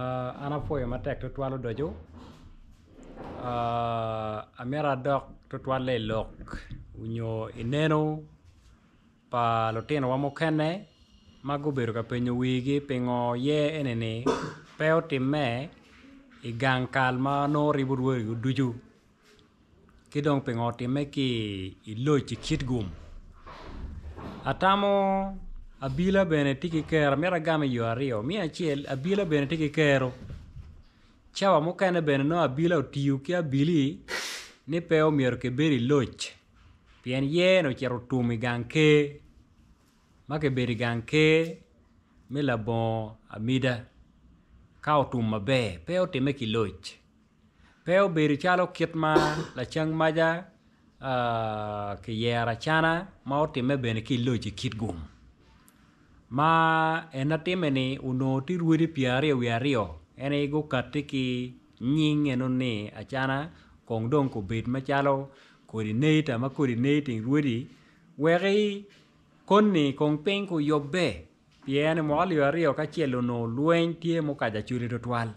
An apwoyo matek tutwal odoco amito adok tutwalle i lok nyo i neno pa lutinowa mukene ma gubedo ka penyo wigi pingo yer eni pe otimme i gang kal ma nongo ribo rwodi ducu. Ki dong pingo otimme ki i loc i Kitgum? Atamo abila bene tye ki kero amito agam i yo aryo me acel abila bene tye ki kero cawa mukene bene nongo abila otiyo ki abili ni pe omyero kibed i loc pien yer ni ocito otum i gang ker ma kibedo i gang ker me labongo amida ka otum maber pe otimme ki loc. Pe obedo calo kit ma lacang maca kiyero acana ma otimme bene ki i loc i Kitgum ma en atimme-ni onongo tye rwodi pyeraryo wiye aryo en aye gukatti ki nying eno ni acana kong dong obed macalo coordinator ma coordinating rwodi wek koni kong piny kuyubbe pien i mwaka alip aryo ki acel onongo lweny tye mukaco acholi tutwal.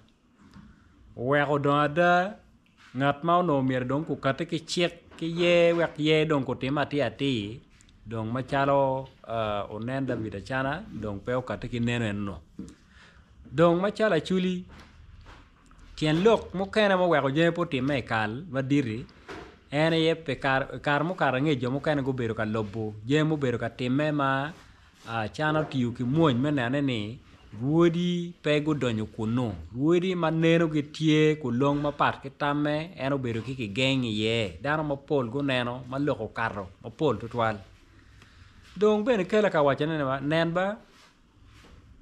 Oweko dong ada ngat ma onongo myero dong gukati ki cik ki yer wek yer dong gutime atir atir dong macalo onen David Acana dong pe okati ki neno eno dong macalo acholi tyen lok mukene ma oweko jami pe otime i kal madit-ti en aye pi kare mukato angec jo mukene gubedo ka lubo jami mubedo ka timme ma Acana otiyo ki mwony me nene ni rwodi pe gudonyo kunnu. Rwodi ma nenogi tye kulong mapat ki tamme en obedo ki kigeng iye. Dano mapol guneno ma lok okato mapol tutwal. Dong bene kela ka wacone ni nen ba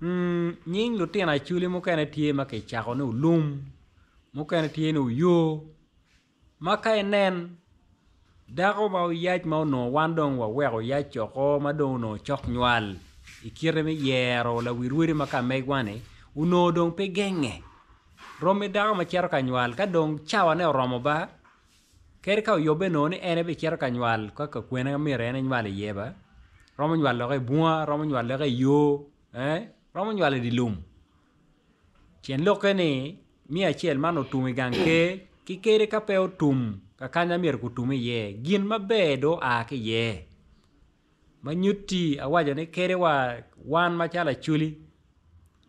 nying lutino acholi mukene tye ma kicako ni olum mukene tye ni oyo. Ma ka inen dako ma oyac ma onongo wan dong waweko oyac oko ma dong onongo cok nywal i kite me yero lawi rwodi ma ka megwa-ni onongo dong pe genge rom ki dako ma cito ka nywal ka dong cawane oromo ba kadi ka oyubbe nongo ni en ebicito ka nywal ka kwene ma myero en enywal iye ba romo nywal dok i bunga romo nywal dok i yo romo nywal i dye lum. Tyen lokke ni, miya acel man otum i gang ker, ki kadi ka pe otum kakanya myero gutum iye, gin maber dong oa ki iye. Ma nyutti awaco ni kadi wa wan macalo acholi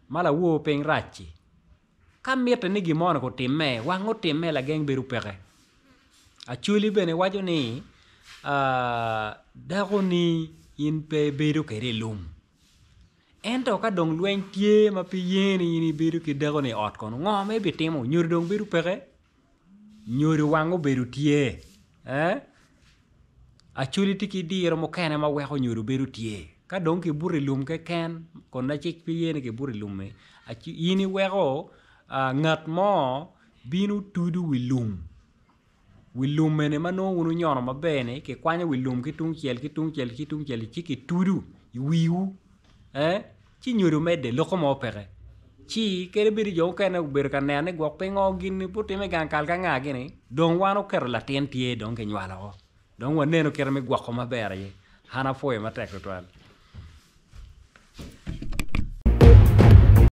ma lawor piny rac-ci, ka mitte ni gin moni gutimme, wang otimme lageng bedo peke. Acholi bene waco ni dako-ni in pe ibedo kwede i lum. Ento ka dong lweny tye ma pe ye ni in ibedo ki dakoni i ot kono, ngo ma ibitimo? Nyodo dong bedo peke? Nyodo wang obedo tye. Eh? Acholi tye ki diro mukene ma weko nyodo bedo tye. Ka dong kibuto i lum keken, kun na cik pe ye ni kibuto i lum-mi, in iweko ngat mo bino tudo wi lum. Wi lum eni ma nongo wun wunyono maber-ni kikwanyo wi lum ki tungcel ki tungcel ki tungcel ci kitudo i wiwu ci nyodo medde loko mo peke ci kadi bed ni jo mukene gubedo ka neno ni gwok pingo gin-ni pe otimme i gang kal ka nga gini dong wan oketo latin tye dong kinywalo woko dong wanenu kite me gwoko maber aye an apwoyo matek tutwal.